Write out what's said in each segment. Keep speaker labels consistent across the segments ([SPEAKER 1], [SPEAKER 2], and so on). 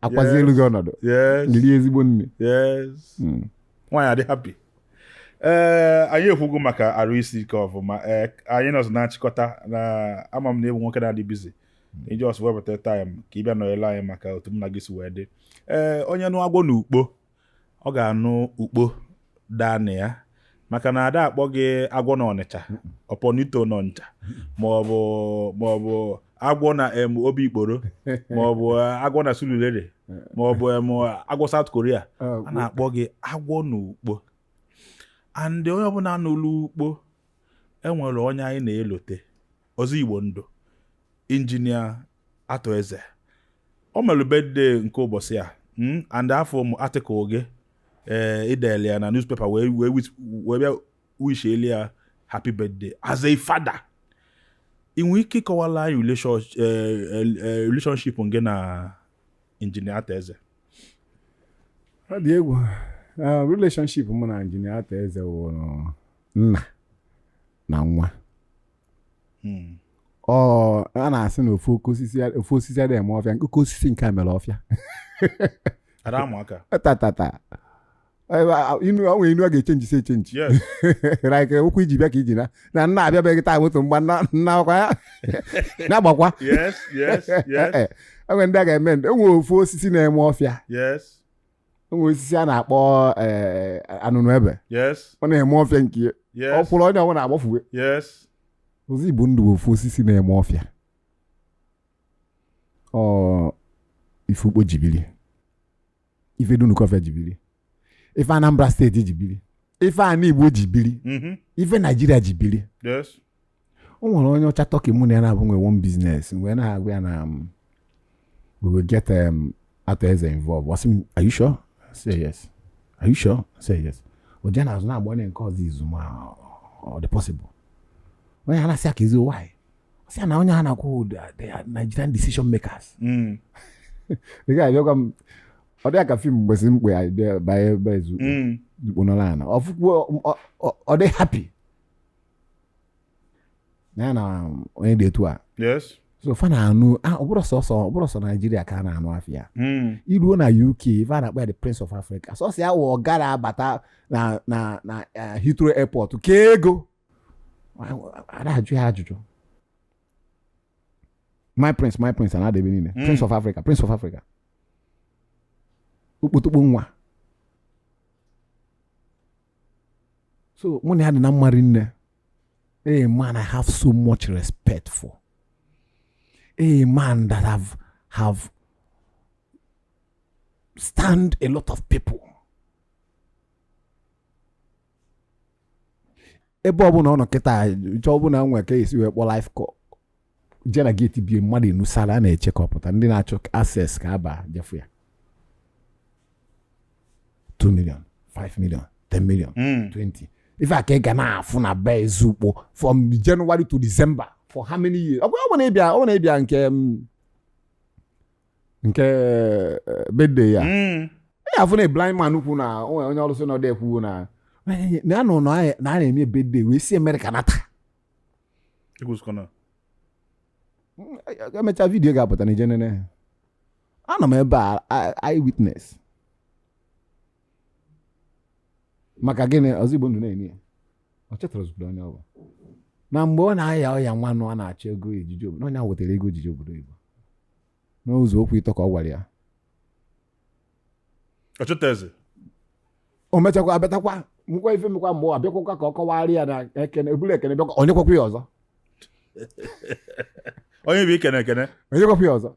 [SPEAKER 1] Akwazielu gị ọnọdụ. Rie ezigbo nri.
[SPEAKER 2] Nwaanyị adị happy. Ee, anyị ekwugo maka arụ isi ike ọfụma. Ee, anyị nọzị na nchịkọta na ama m na ị bụ nwoke na-adị busy, ị just wepụta time ka ị bịa nọnyere anyị maka otu mụ na gị si wee dị. Ee, onye nụ agwọ na Ukpo, ọ ga-anụ Ukpo daa na ya, maka na ada akpọ gị agwọ na Ọnịcha, ọpọnito na Ọnịcha, maọbụ agwọ na em obi Ikporo, maọbụ agwọ na Surulere, maọbụ em agwọ South Korea. A na-akpọ gị agwọ na Ukpo, and onye ọbụla n'ụlọ Ukpo enwere onye anyị na-elote, ọzọ Igbo ndụ, Injinia Arthur Eze. O mere birthday nke ụbọchị a, and afọ m article gị, ee, idele ya na newspaper wee bịa wish ya happy birthday. As a father, ị nwere ike ịkọwala anyị relationship gị na Injinia Arthur Eze?
[SPEAKER 1] Ọ dị egwu. Relationship mụ na Injinia Arthur Eze wụrụ nna na nwa. Ọ a na-asị na ofu osisi adịghị eme ọfịa. Oke osisi nke a mere ọfịa.
[SPEAKER 2] Ada amụ aka.
[SPEAKER 1] Tatata inu, ọ nwere inu a ga-echenji si echenji. Like okwu iji bịa ka iji na nna abịabeghị taa, moto mgba nna nna ọkwa ya na-agbakwa. Enwere ndị a ga-eme, enwere ofu osisi na-eme ọfịa. Enwere osisi a na-akpọ anụnụ ebe. Ọ na-eme ọfịa nke ya. Ọ kwụrụ onye ọbụla agbafuwe. Ozi Igbo ndụ bụ ofu osisi na-eme ọfịa. Ọ ife Ukpo jibiri, ife Dunukọfịa jibiri, ife Anambra Steeti jibiri, ife ana Igbo jibiri, ife Naijiria jibiri. O nwere onye ọcha Turkey mụ na ya na-abụ nwe one business, wee na-agwa ya na we will get Arthur Eze involved. Ọ sị m, "Are you sure?" I say, "Yes." "Are you sure?" I say, "Yes." O jee n'azụ na-agba onye nke ọzọ izu ma ọ dị possible. Onye ha na-asị ya ka ezi why, ọ sị ya na onye ha na-akwụ, they are Nigerian decision makers. Ị ga-abịakwa m, ọ dị ka film mgbe si mkpe ya bịa banye ebe ezu Igbo nọrọ ana ọfụkwuo, ọ dị happy na ya na onye dị etu a. So fa na-anụ, ọ bụrụ sọsọ, ọ bụrụ sọ Naijiria ka a na-anụ afịa. Iruo na UK, ife a na-akpọ ya the Prince of Africa. Sọsọ ya wụ ọga na-abata na Heathrow Airport ka ego a na-ajụ ya ajụjụ, "My prince, my prince." A na-ada ebe niile, "Prince of Africa, Prince of Africa." Okpotokpo nwa. So mụ na ya dị na mma rinne. A man I have so much respect for, a man that have stand a lot of people. Ebe ọbụla ọ nọ kịta, chọọ ọbụla nwe ka esi wee kpọọ live call, jee na gate bie, mmadụ enusala a na-eche ka ọ pụta, ndị na-achọ access ka aba jefu ya. 2 million, 5 million, 10 million, 20, ife a ka ị ga na-afụ na be Ezukpo from January to December for how many years. Ọ bụ na ịbịa nke birthday ya, ị ga-afụ na blind man kwu na o nwere onye ọlụsị na ọdị ekwu na ya nọ na a na-eme birthday wee si Amerịka nata.
[SPEAKER 2] Ekwuzikwana.
[SPEAKER 1] Emechaa, video ga-apụta na ijenene anọ m ebe a, eye witness. Maka gịnị? Ọzọ Igbo ndụ na-enye ya, ọ chetara ozugbo onye ọ bụ na mgbe ọ na-aya ọya nwanụ, a na-achọ ego ejiji obodo, onye a wetara ego ejiji obodo oyibo n'ụzọ okwu ịtọ ka ọ gwara ya.
[SPEAKER 2] Ọchụta eze.
[SPEAKER 1] O mechakwa abịatakwa nkwa ife mekwa mgbe ọ abịakwakwa ka ọ kọwara ya na ekene ebulu ekene bịakwa, onye kwakwa ya ọzọ.
[SPEAKER 2] Onye bụ ikene ekene.
[SPEAKER 1] Onye kwakwa ya ọzọ.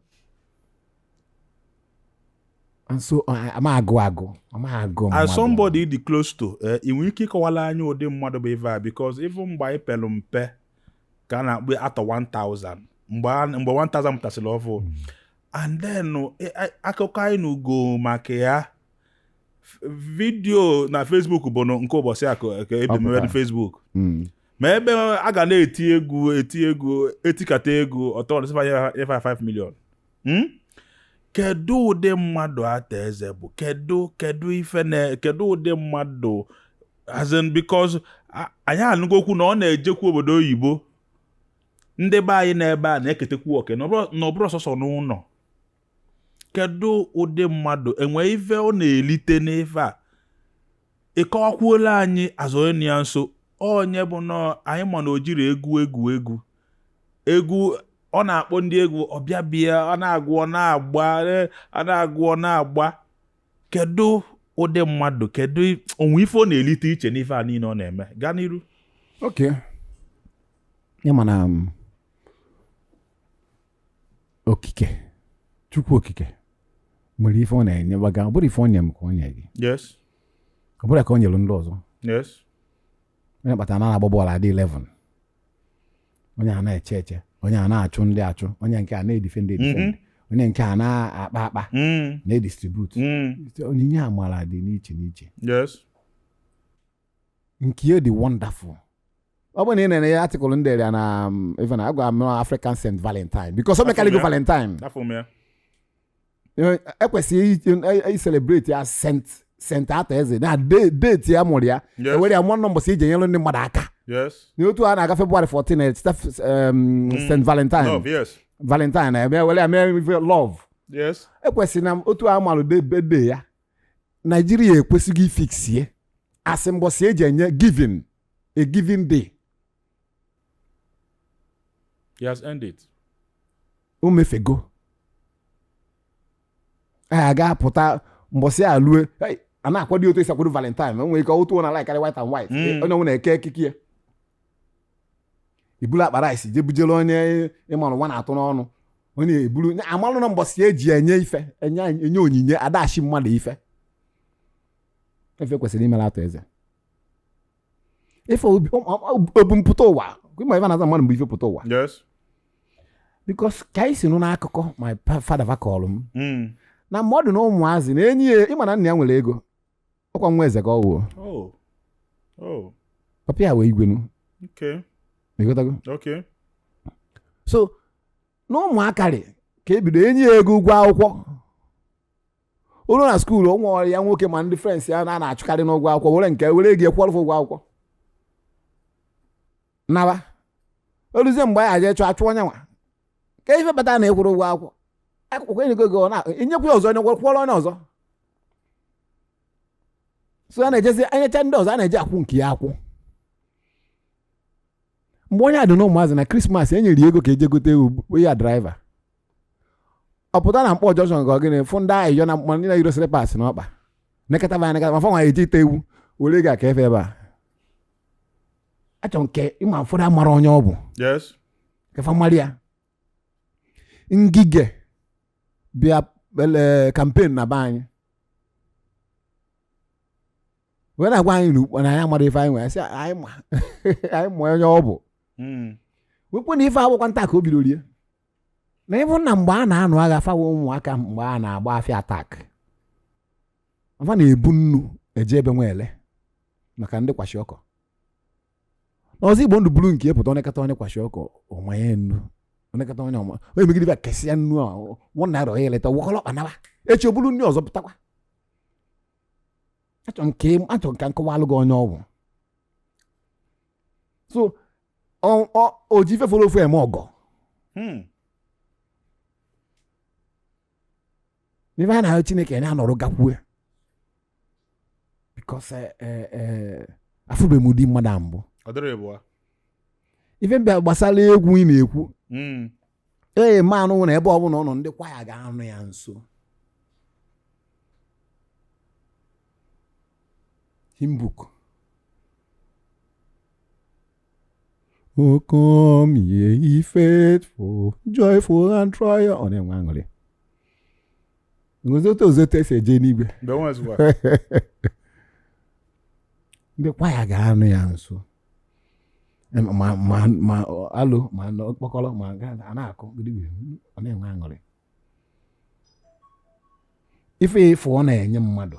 [SPEAKER 1] And so ama agụ agụ, ama agụ
[SPEAKER 2] As
[SPEAKER 1] mmadụ.
[SPEAKER 2] somebody dị close to, ị nwere ike ịkọwala anyị ụdị mmadụ bụ ife a? Because even mgbe anyị pelụ mpe ka a na-akpọ atọ 1000, mgbe 1000 pụtasịrị ọfụ, and then akụkọ anyị n'ugo maka ya, video na Facebook bụ nke ụbọchị a ka ebi
[SPEAKER 1] Ọ pụtara.
[SPEAKER 2] Facebook. Ma ebe a ga na-eti egwu, eti egwu, etikata egwu ọtọ ife 5 million. Kedu ụdị mmadụ Arthur Eze bụ? Kedu ife na kedu ụdị mmadụ, as in, because anyị anụgo okwu na ọ na-ejekwu obodo oyibo, ndị be anyị n'ebe a na-eketekwu oke na ọ bụrụ sọsọ n'ụlọ. Kedu ụdị mmadụ enwe ife ọ na-elite n'ife a? Ị kọwakwuola anyị azụ onye nọ ya nso, onye bụ nọọ anyị ma na o jiri egwu egwu egwu egwu, ọ na-akpọ ndị egwu ọbịa bịa, ọ na-agụ ọ na-agba, ọ na-agụ ọ na-agba. Kedu ụdị mmadụ, kedu onwe ife ọ na-elite iche n'ife a niile ọ na-eme? Gaa n'iru.
[SPEAKER 1] Okay, ya mana okike, Chukwu okike nwere ife ọ na-enye gbaga. Ọ bụrụ ife ọ nye m ka ọ nye gị. Ọ bụrụ ka ọ nyere ndị ọzọ. Onye kpatara na na-agba bọọlụ adị 11, onye a na-eche eche, onye a na-achụ ndị achụ, onye nke a na-edefend edefend, onye nke a na-akpa akpa, na-edistribute. Onyinye amara dị n'iche n'iche. Nke ya dị wonderful. Ọ bụrụ na ị na-enye ya article ndị ya na even agwa m African Saint Valentine, because o mekarịgo Valentine.
[SPEAKER 2] Afọ m ya.
[SPEAKER 1] Ekwesịghị i celebrate ya Saint Arthur Eze na date ya mụrụ ya. Ewere ya mụọ mbọsị iji enyere ndị mmadụ aka. N'otu a na-aga February 14 echeta Saint Valentine.
[SPEAKER 2] Love, yes.
[SPEAKER 1] Valentine eme were ya mee ife love. Ekwesịrị na otu a malụ birthday ya, Naijiria ekwesịghị ifixie asị mbọsị eji enye giving, a giving day.
[SPEAKER 2] He has earned it.
[SPEAKER 1] O mefego. A ga-apụta mbọsị a lue, hey, a na-akwado otu esi akwado Valentine. O nwere ike otu na like white and white. Onye ọbụla eke ekike ya, ibulu akpa rice je bujere onye ịmalụ nwa na-atụ n'ọnụ, onye eburu amalụ na mbọsị eji enye ife, enye enye onyinye, adachi mmadụ ife. Ife kwesịrị imere atụ eze ife obumpụta ụwa, ịma ife na-aza mmadụ mgbe ife pụta ụwa. Because ka anyị si nụ n'akụkọ my father vakọlụ m na mmadụ na ụmụazị na enyi ya, ịma na nna ya nwere ego, ọkwa nwa eze ka ọ wụọ.
[SPEAKER 2] Oh.
[SPEAKER 1] Papa ya wee igwenu. Ịghọtago?
[SPEAKER 2] Okay.
[SPEAKER 1] So na ụmụaka rị ka ebido enyi ya ego ụgwọ akwụkwọ ụlọ na school. O nwere ya nwoke ma ndị friends ya na na-achụkarị n'ụgwọ akwụkwọ, were nke were ego kwụọrọ ụgwọ akwụkwọ naba. Oluzie mgbe anyị aje chụọ achụ onye nwa ka ife kpatara na ịkwụrụ ụgwọ akwụkwọ, akwụkwọ enyego ego, ọ na enyekwa ya ọzọ, onye kwụọrọ onye ọzọ. So a na-ejezi enyecha ndị ọzọ, a na-eji akwụ nke ya akwụ. Mgbe onye a dị n'ụmụazị na Christmas, e nyere ya ego ka eje gote ewu ya. Driver ọ pụta na mkpọ junction ka ọ gịnị fụ ndị ahụ yọ na mkpọ, ndị na-eyiro slippers n'ọkpa, nekọta ba nekọta ma fọnwa eji ite ewu were ego aka efe ebe a achọ nke ịma. Ụfọdụ amara onye ọ bụ. Kefa mara ya Ngige bịa ele campaign na be anyị wee na-agwa anyị na ukpo na anyị amara ife anyị nwere, sị anyị ma, anyị ma onye ọ bụ. Wekwe na ife agbakwa nta ka o bidoro ya na ịbụ na mgbe a na-anụ agha fawa ụmụaka, mgbe a na-agba afịa attack, afa na-ebu nnu eje ebe nwele maka ndị kwashi ọkọ. N'ọzọ Igbo ndụ buru nke pụta, onekata onye kwashi ọkọ, ọmanye nnu, onekata onye ọma, onye megide bịa kesịa nnu a 1 naira, onye eleta wọkọlọ ọkpa echi o buru nri ọzọ pụtakwa. Achọ nke achọ ka nkọwalụ gị onye ọgwụ. So o ji ife fọrọ ofu eme ọgọ. N'ife a na-ahụ Chineke na-anọrọ gakwue because afụbeghị m ụdị mmadụ a mbụ.
[SPEAKER 2] Ọ dịrị ịbụa.
[SPEAKER 1] Ife mbịa gbasara egwu ị na-ekwu, ee, manụ na ebe ọbụla ọ nọ, ndị kwaya ga-anụ ya nso. Hymn book. O come ye faithful, joyful and triumph. Ọ na-enwe aṅụrị. Ngozi otu ozote esi eje n'igwe.
[SPEAKER 2] Mgbe nwezikwa.
[SPEAKER 1] Ndị kwaya ga-anụ ya nso. Ma alo ma okpokoro ma a na-akụ gidigidi, ọ na-enwe aṅụrị. Ife ịfụ ọ na-enye mmadụ.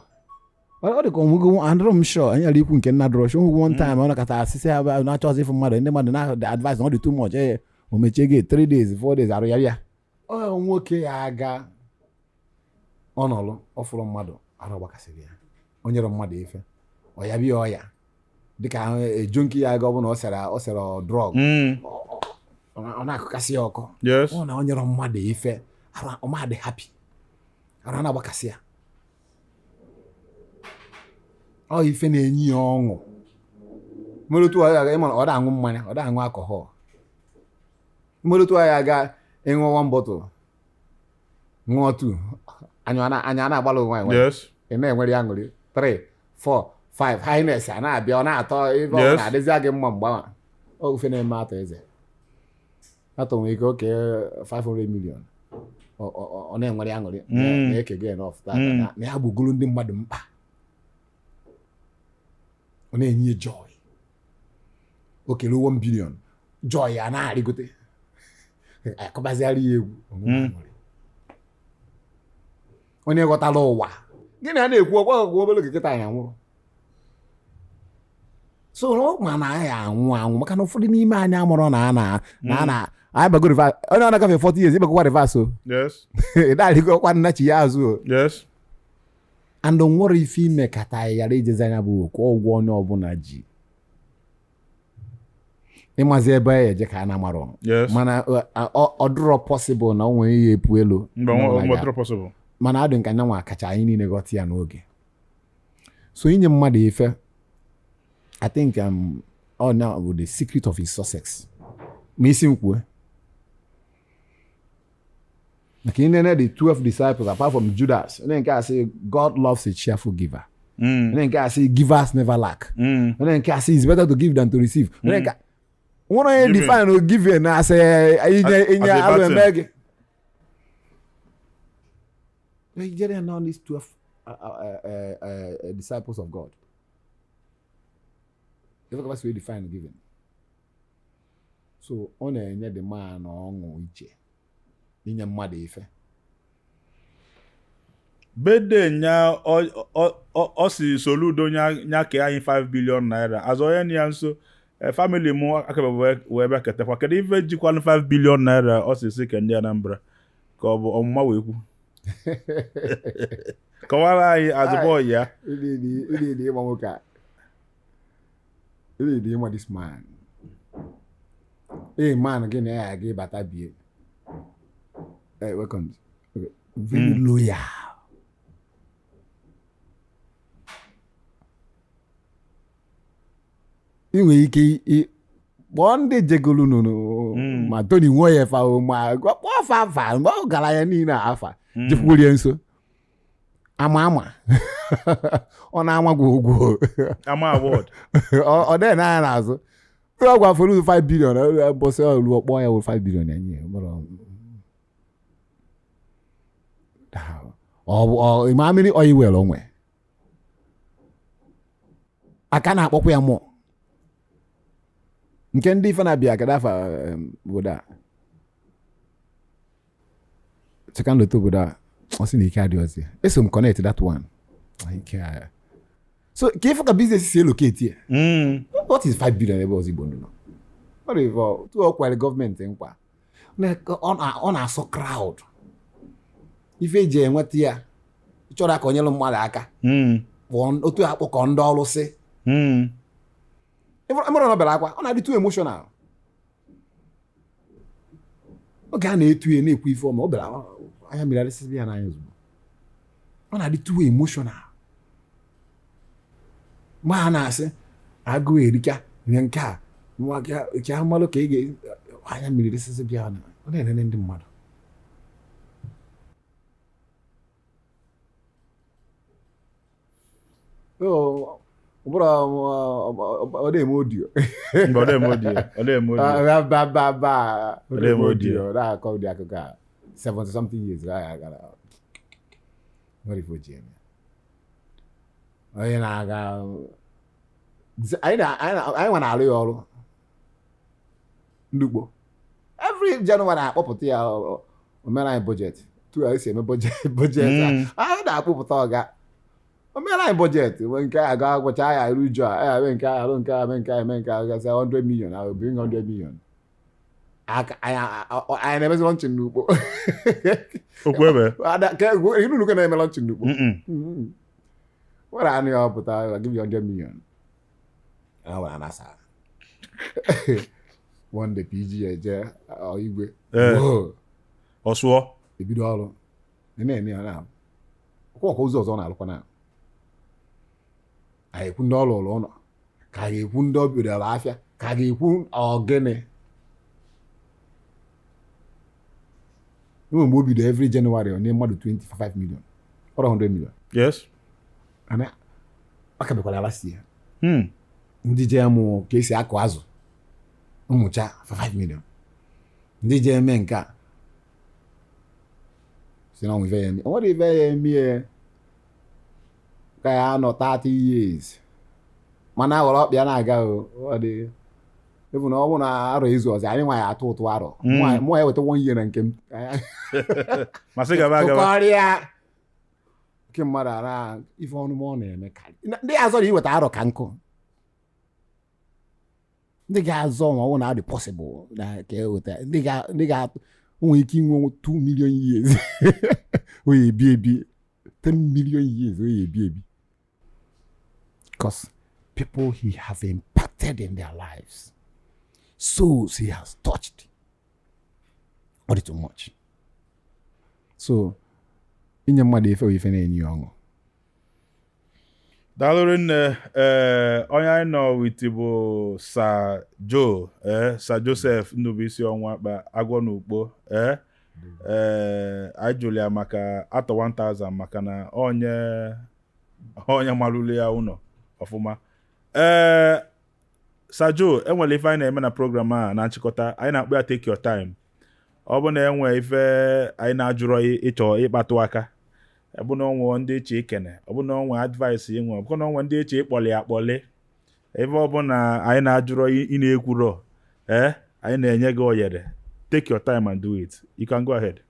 [SPEAKER 1] Ọ dị ka onwego, adịrọ m sure anyị ghara ikwu nke nna dọrọ sure. Onwego one time ọ nakọta asịsị ha na-achọzi ịfụ mmadụ, ndị mmadụ na advice na ọ dị too much. Ee, o mechie gate 3 days, 4 days, arụ ya bịa. Ọ nwoke ya aga ọ nọlụ, ọ fụrụ mmadụ, arụ gbakasịrị ya, o nyere mmadụ ife, ọ ya bịa ọya dịka ejo nke ya aga, ọ bụ na ọ sere drug, ọ na-akụkasị ya ọkọ. Ọ na o nyere mmadụ ife, arụ ọma dị happy. Ara na-agbakasị ya. Ọ ife na-enye ya ọṅụ. Nwere otu ọ ga ịma, ọ da aṅụ mmanya, ọ da aṅụ alcohol. Nwere otu ọ ya aga ịṅụ one bottle, ṅụọ two, anya na-agbalụ onwe ya. Ị na-enwere ya aṅụrị. 3, 4, 5, highness a na-abịa, ọ na-atọ ife ọ na-adịzi gị mma mgbe ahụ. Ọ ife na-eme Arthur Eze. Arthur nwere ike oke 500 million, ọ na-enwere aṅụrị na-eke gị enough tata na ya gbugoro ndị mmadụ mkpa, ọ na-enye joy. O kere 1 billion, joy ya na-arịgote, akọbaziara ya egwu, ọ nwere aṅụrị. Onye ghọtara ụwa gịnị a na-ekwu, ọkwa ọgwụ obere oge kịta anyị anwụrụ. So ọ ma na anyị anwụ anwụ, maka na ụfọdụ n'ime anyị amụrụ na a na anyị bago reverse. Onye ọ na-agafe 40 years, ịbagokwa reverse o. Ị na-arịgokwa nnachi ya azụ o. And nwere ife ime kata anyị ghara ijezi anya bụ okwu ụgwọ onye ọbụla ji ịmazi ebe ya eje ka a na-amarọ. Mana ọ dịrọ possible na o nwere ihe epu elu.
[SPEAKER 2] Mba,
[SPEAKER 1] n'ọbụla
[SPEAKER 2] nwa dịrọ possible.
[SPEAKER 1] Mana adị nka nyanwa kacha anyị niile ghọta ya n'oge. So inye mmadụ ife, I think ọ na bụ the secret of his success. Ma isi m kwuo maka inene the 12 disciples, apart from Judas, onye nke a sị, "God loves a cheerful giver." Onye nke a sị, "Givers never lack." Onye nke a sị, "It's better to give than to receive." Onye nke nwere onye
[SPEAKER 2] Giving.
[SPEAKER 1] define giving na asị inye inye
[SPEAKER 2] As a
[SPEAKER 1] alụ
[SPEAKER 2] bad
[SPEAKER 1] eme gị. Nigeria now needs 12 disciples of God. If I way define giving. So ọ na-enye the man ọṅụ iche inye mmadụ ife.
[SPEAKER 2] Birthday nya, ọ si Soludo nya kee anyị 5 billion naira. Azụ onye na ya nso, family mụ akaba wee bịa ketakwa. Kedu ife jikwanụ 5 billion naira ọ si ke ndị Anambra, ka ọ bụ ọmụma wee kwu? Kọwara anyị azụbọ ya.
[SPEAKER 1] Ịdị ịgba nwoke a. Ịdị ịma this man. Ee, man gị na ya ga ịbata bie. Hey, welcome. Okay. Very loyal. Ị nwere ike kpọọ ndị jegolu nụnụ ma Tony Nwoye fa o, ma kpọọ afa afa mgbe ọ gara ya niile afa jekwurie nso ama ama ọ na-ama gwogwo.
[SPEAKER 2] Ama award.
[SPEAKER 1] Ọ dịghị n'anya n'azụ. Ọ gwa fọrọ 5 billion mbọsị ọrụ ọkpọ ya wụ 5 billion ya nye. Ọ bụ ịma mmiri oil well onwe aka na-akpọkwa ya mụọ nke ndị ife na-abịa kedu afa obodo a chekanlote obodo a, ọ sị na ike adịghịzi. Eso m connect that one. Ike a. So ka ife ka business si elocate ya. What is 5 billion ebe ọzọ Igbo nọ? Ọ dị tu ọ kwere gọọmenti nkwa. Ọ na-asọ crowd ife eji enweta ya, chọrọ ka o nyere mmadụ aka. Kpọọ otu akpọkọ ndị ọrụ sị emere na ọ bịara akwa, ọ na-adị too emotional oge a na-etu ya na-ekwu ife ọma. Ọ bịara, anya mmiri adịsịsị ya n'anya ozugbo. Ọ na-adị too emotional mgbe a na-asị agụụ erika nye nke a nwa ka amalụ ka ị ga anya mmiri dịsịsị bịa na ọ na-enene ndị mmadụ. So, ọ bụrụ ọ na-eme audio.
[SPEAKER 2] Mba, ọ na-eme audio. Ọ na-eme audio.
[SPEAKER 1] Ba ba ba.
[SPEAKER 2] Ọ na-eme audio.
[SPEAKER 1] Ọ na-akọ ụdị akụkọ a 70 something years gara. Nwere ife o ji eme onye na-aga anyị nwa na-arụ ya ọrụ ndị ugbo every January akpọpụta ya omere anyị budget tu anyị si eme budget. Anyị na-akpọpụta ọga omere anyị budget nwe nke a ga agwụcha ya eru uju a ya eme nke a arụ nke a eme nke a eme nke a gasị 100 million, I will bring 100 million. Aka anyị na-emezi launching n'ugbo.
[SPEAKER 2] Okwu ebe.
[SPEAKER 1] Inunuko na-eme launching n'ugbo.
[SPEAKER 2] Mm-mm.
[SPEAKER 1] Were anụ ya ọpụta, I'll give you 100 million. Ha were anasa. One day PG eje ọ igwe.
[SPEAKER 2] Eh.
[SPEAKER 1] Whoa.
[SPEAKER 2] Ọ sụọ.
[SPEAKER 1] Ebido ọrụ. Ị na-eme ya na Ọkwa ụzọ ọzọ ọ na-alụkwa na anyị ekwu ndị ọlụ ụlọ ụlọ, ka a ga-ekwu ndị ọ bidoro afịa, ka a ga-ekwu ọgịnị. Enwe mgbe o bido every January onye mmadụ 25 million or 100 million.
[SPEAKER 2] Yes.
[SPEAKER 1] Ana ọ ka bekwara last year. Ndị je amụ ka esi akụ azụ mmụcha 5 million, ndị je eme nke a si na ọnwa ife ya eme, o nwere ife ya eme ya ka ya nọ 30 years mana aghọrọ ọkpịa na-aga. O ọ dị efu na ọ bụ na arọ izu ọzọ anyị nwa ya atụ ụtụ arọ mụ ya weta 1 year na nke m.
[SPEAKER 2] Masị gaba agaba.
[SPEAKER 1] Tụkọrịa nke mmadụ ara ife ọnụ m ọ na-eme karị ndị azọ na iweta arọ ka nkụ ndị ga-azọ ma ọ bụ na adị possible na ka eweta ndị ga nwere ike inwe 2 million years oye ebi ebi, 10 million years oye ebi ebi, because people he have impacted in their lives, souls he has touched, ọ dị too much. So inye mmadụ ife bụ ife na-enye ya ọṅụ.
[SPEAKER 2] Daalụ nne. Ee, onye anyị nọ with bụ Sir Joe, ee, Sir Joseph Ndubuisi Ọnwakpa, agwọ n'Ukpo. Ee, anyị jụrụ ya maka atọ 1000 maka na onye malụlụ ya ụlọ ọfụma. Ee, Sir Joe, enwere ife anyị na-eme na program a na nchịkọta. Anyị na-akpọ ya "Take Your Time". Ọ bụ na enwe ife anyị na-ajụrọ ịchọ ịkpatụ aka, ọ bụ na onwe ndị eche ikene, ọ bụ na onwe advice inwe, ọ bụ na onwe ndị eche ịkpọli akpọli, ebe ọ bụ na anyị na-ajụrọ ị na-ekwurọ, ee, anyị na-enye gị oyere. Take your time and do it. You can go ahead.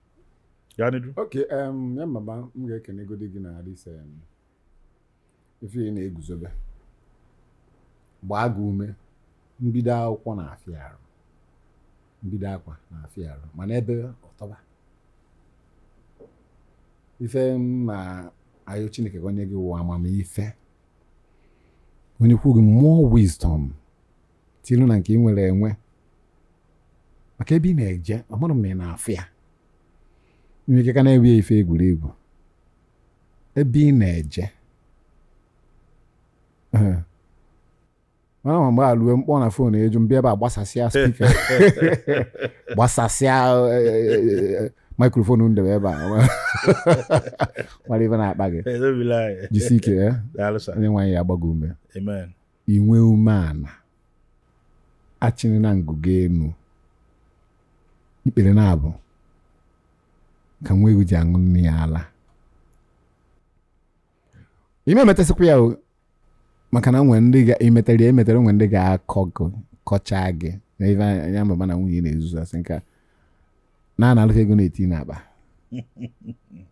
[SPEAKER 2] Gaa n'ihu.
[SPEAKER 1] Okay, ya mama m ga-ekenegodi gị na this ife ị na-eguzobe gbaa gị ume. Mbido akwụkwọ na-afịa arụ, mbido akwa na-afịa arụ, mana ebe ọtọba ife m na ayọ Chineke ka onye gị wụ amamife, onye kwu gị more wisdom tilu na nke ị nwere enwe maka ebe ị na-eje. Ọ mara m ị na-afụ ya nwere ike ka na-ewe ya ife egwuregwu ebe ị na-eje. Ee. Mana ma mgbe a lue mkpọ na phone eju mbịa ebe a gbasasịa speaker, gbasasịa microphone ndebe ebe a nwere ife na-akpa gị.
[SPEAKER 2] Hey, don't be lie.
[SPEAKER 1] Jisi ike, eh?
[SPEAKER 2] Daalụ, sir.
[SPEAKER 1] Onye nwaanyị ya agbago ume.
[SPEAKER 2] Amen.
[SPEAKER 1] Inwe umeala, achịrị na ngụgụ enu ikpere na-abụ ka nwa ewu ji aṅụ nne ya ala ime emetasịkwa ya o, maka na nwere ndị ga-emetere ya emetere, nwere ndị ga-akọ gị kọchaa gị na ife anya mama na nwunye na-ezuzu asị nke a na analụta ego na-eti n'akpa.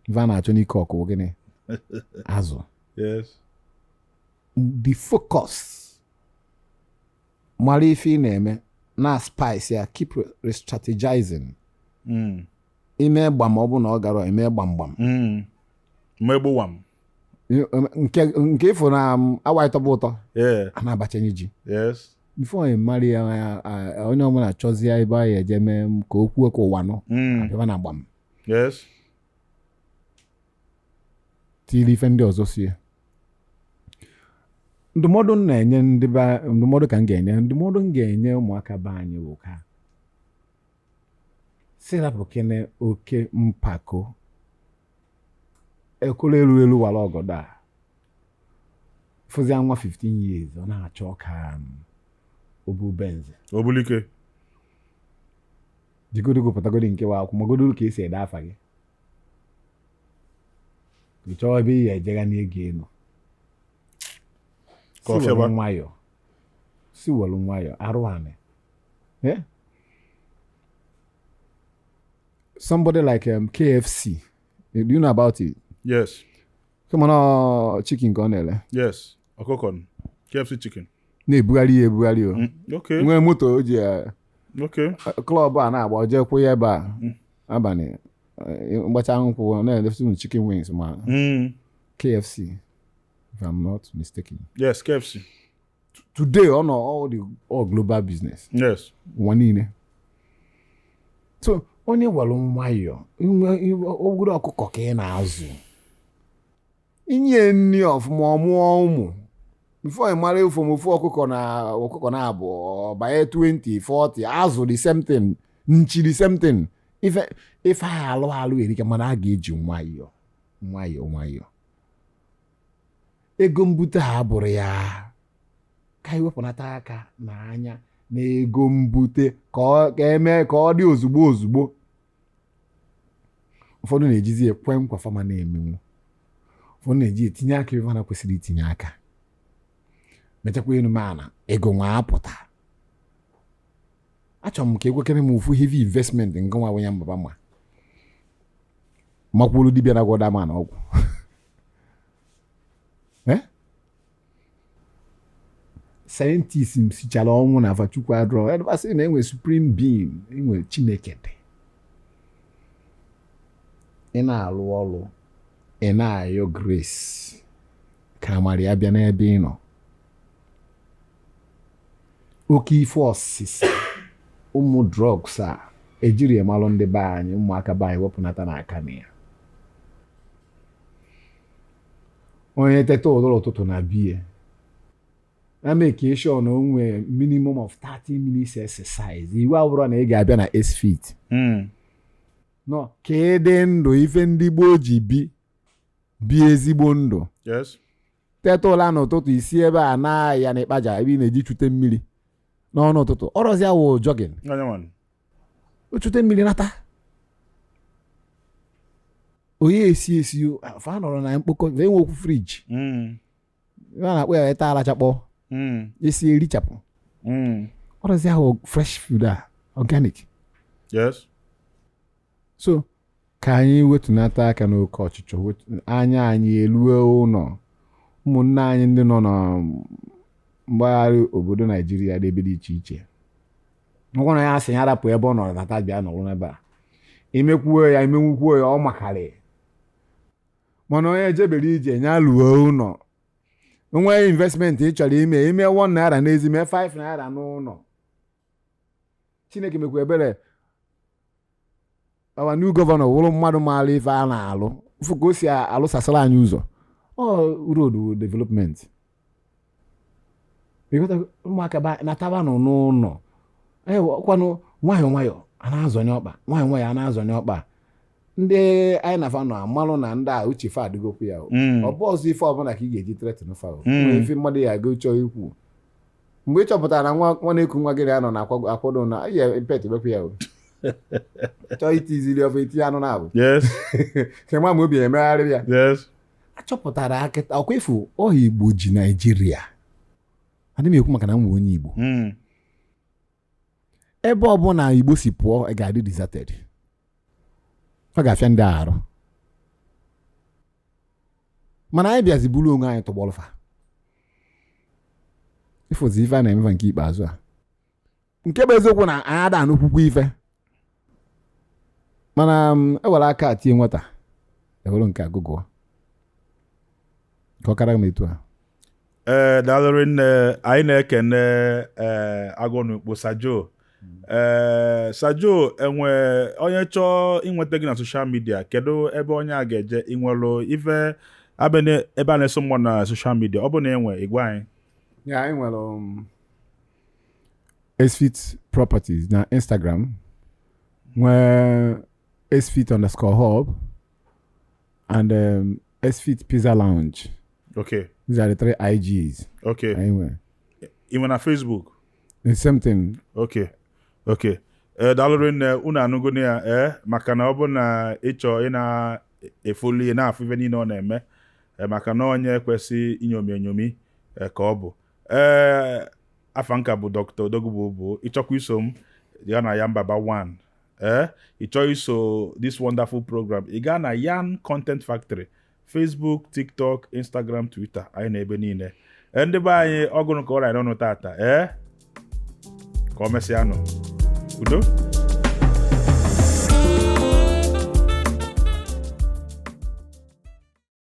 [SPEAKER 1] Ife a na-achọ n'ike ọkụ gịnị azụ. The focus, mara ife ị na-eme na spice ya, keep re-strategizing. Ime gbam, ọ bụ na ọ gara eme gbamgbam.
[SPEAKER 2] Mmegbu wam.
[SPEAKER 1] Nke ịfụ na awa ịtọba ụtọ a na-abachanye ji. Before ị mara ya, onye ọbụla chọzie ebe a ya eje mee ka o kwuo ka ụwa nụ abịaba na gbam. Tiri ife ndị ọzọ sie. Ndụmọdụ m na-enye ndị be, ndụmọdụ ka m ga-enye, ndụmọdụ m ga-enye ụmụaka be anyị bụ ka si rapụ kene oke mpako. Ekolo elu elu wara ọgọdọ a fụzia nwa 15 years ọ na-achọ ka o bu Benz.
[SPEAKER 2] Obulike.
[SPEAKER 1] Jigodo pụtagodi nke wa akwụ magodo ka esi ede afa gị. Ị chọọ ebe ị ga-ejega n'ego elu.
[SPEAKER 2] Ka ọ
[SPEAKER 1] Si
[SPEAKER 2] fịaba.
[SPEAKER 1] were nwayọ, si were nwayọ arụ anị. Eh? Somebody like KFC, do you know about it?
[SPEAKER 2] Yes.
[SPEAKER 1] Kama na ọ chicken ka ọ na-ele.
[SPEAKER 2] Yes. Ọkụkọ. KFC chicken.
[SPEAKER 1] Na-ebugharị ya ebugharị o. Nwee moto o ji club a na-agba o jee kwụ ya ebe a abalị mgbacha nkwụ ọ na-elefsi ụmụ chicken wings ma KFC, if I'm not mistaken.
[SPEAKER 2] Yes, KFC.
[SPEAKER 1] Today ọ nọ all the all global business. Ụwa niile. So onye were nwayọ ogoro ọkụkọ ka ị na-azụ. Inye nri ọfụma, ọmụọ ụmụ before ị mara efu ofu ọkụkọ na ọkụkọ na abụọ banye 20, 40. Azụ, the same thing. Nchi, the same thing. Ife ife a alụ alụ erika, mana a ga-eji nwayọọ nwayọọ nwayọọ. Ego mbute ha bụrụ ya ka anyị wepụnata aka n'anya na ego mbute ka eme ka ọ dị ozugbo ozugbo. Ụfọdụ na-ejizi ekwe nkwa fama na-emenwu, ụfọdụ na-eji etinye aka ebe na kwesịrị itinye aka, mechakwa enu mana ego nwa apụta. Achọrọ m ka ekwekere m ofu heavy investment nke nwa ya mbaba ma makwuru dibịa na gwọda ma na ọgwụ. Eh? Scientist m sichara ọnwụ na afa Chukwu adịrọ, asị na enwe supreme being, enwe Chineke dị. Ị na-alụ ọrụ, ị na-ayọ grace ka amara ya bịa n'ebe ị nọ. Oke ife ọsịsa ụmụ drugs a ejiri emalụ ndị be anyị, ụmụaka be anyị, wepụnata n'aka na ya. Onye teta ụtụrụ ụtụtụ na biya na make sure na o nwee minimum of 30 minutes exercise. Iwu abụrụ na ị ga-abịa na 8 feet no ka ị dị ndụ. Ife ndị gboo ji bi bi ezigbo ndụ. Teta ụla n'ụtụtụ, isi ebe a na ya na ịkpaja ebe ị na-eji chute mmiri n'ọnụ ụtụtụ, ọrọzi awụ jogging.
[SPEAKER 2] Onye nwe.
[SPEAKER 1] O chute mmiri nata, onye esi esi fa nọrọ na mkpokọ enwe okwu fridge a na-akpọ ya ịta alachakpọ esi erichapụ. Ọrọzi ahụ fresh food a, organic. So ka anyị wetunata aka n'oke ọchịchọ, anya anyị eluo ụlọ. Ụmụnne anyị ndị nọ na mpaghara obodo Naijiria dị ebe dị iche iche, ọkwa na ya sị ya rapụ ebe ọ nọrọ nata bịa nọrọ n'ebe a, imekwuo ya, imenwukwuo ya, ọ makarị. Mana onye ejebere ije ya luo ụlọ, onwe investment ị chọrọ ime, ime 1 naira n'ezi, mee 5 naira n'ụlọ. Chineke mekwa ebere, our new governor wụrụ mmadụ maara ife a na-alụ, fụ ka o si alụsasịrị anyị ụzọ, ọ road development. Ịghọtago? Ụmụaka nataba nọ n'ụlọ kwanụ nwayọọ nwayọọ a na-azọnye ọkpa, nwayọọ nwayọọ a na-azọnye ọkpa. Ndị anyị na-afa nọ amalụ na ndị a uche fa adịgokwu ya o. Ọ bụ ọzọ ife ọbụla ka ị ga-eji threaten fa o. Nwere ife mmadụ ya aga chọọ ikwu mgbe ị chọpụtara na nwa nwa na-eku nwa gị na-anọ na akwado na ihe pet wepụ ya o, chọọ itiziri ofe, itinye anụ na abụ ka nwa ma obi emegharị ya. Achọpụtara akịta ọkwa efu ọha Igbo ji Naijiria. Adị m ekwu maka na m bụ onye Igbo. Ebe ọbụla Igbo si pụọ, ị ga-adị deserted, ọ ga-afịa ndị a arụ. Mana anyị bịazi buru onwe anyị tọgbọrọfa ịfụzi ife a na-emefa nke ikpeazụ a. Nke bụ eziokwu na anyị ada anụkwukwu ife, mana ewere aka a tie nwata, ewere nke agụgụọ ka ọ kara m etu a.
[SPEAKER 2] Ee, daalụrị nne. Anyị na-ekene agwọ n'ukpo Sajo. Ee, Sajo, enwe onye chọọ inweta gị na social media, kedu ebe onye a ga-eje inwelu ife abene ebe a na-eso mmụọ na social media? Ọ bụ na enwe, ịgwa anyị.
[SPEAKER 1] Yeah, anyị nwere Esfit Properties na Instagram, nwee Esfit_hub and Esfit Pizza Lounge. These are the three IGs. Anyị nwere.
[SPEAKER 2] Ị nwe na Facebook?
[SPEAKER 1] The same thing.
[SPEAKER 2] Okay, ee, daalụrị nne. Unu anụgo ya. Ee, maka na ọ bụ na ịchọ ị na-efoli na-afụ ife niile ọ na-eme, ee, maka na onye kwesị inyomi enyomi, ee, ka ọ bụ. Ee, afa nka bụ Dr. Odogwu bụ. Ịchọkwa iso m ya na Yambaba 1, ee, ịchọ iso this wonderful program, ị gaa na Yan Content Factory, Facebook, TikTok, Instagram, Twitter, anyị na ebe niile. Ee, ndị be anyị, ọgụrụ ka ọ rara ọnụ tata. Ee, ka ọ mesịa nụ. Udo.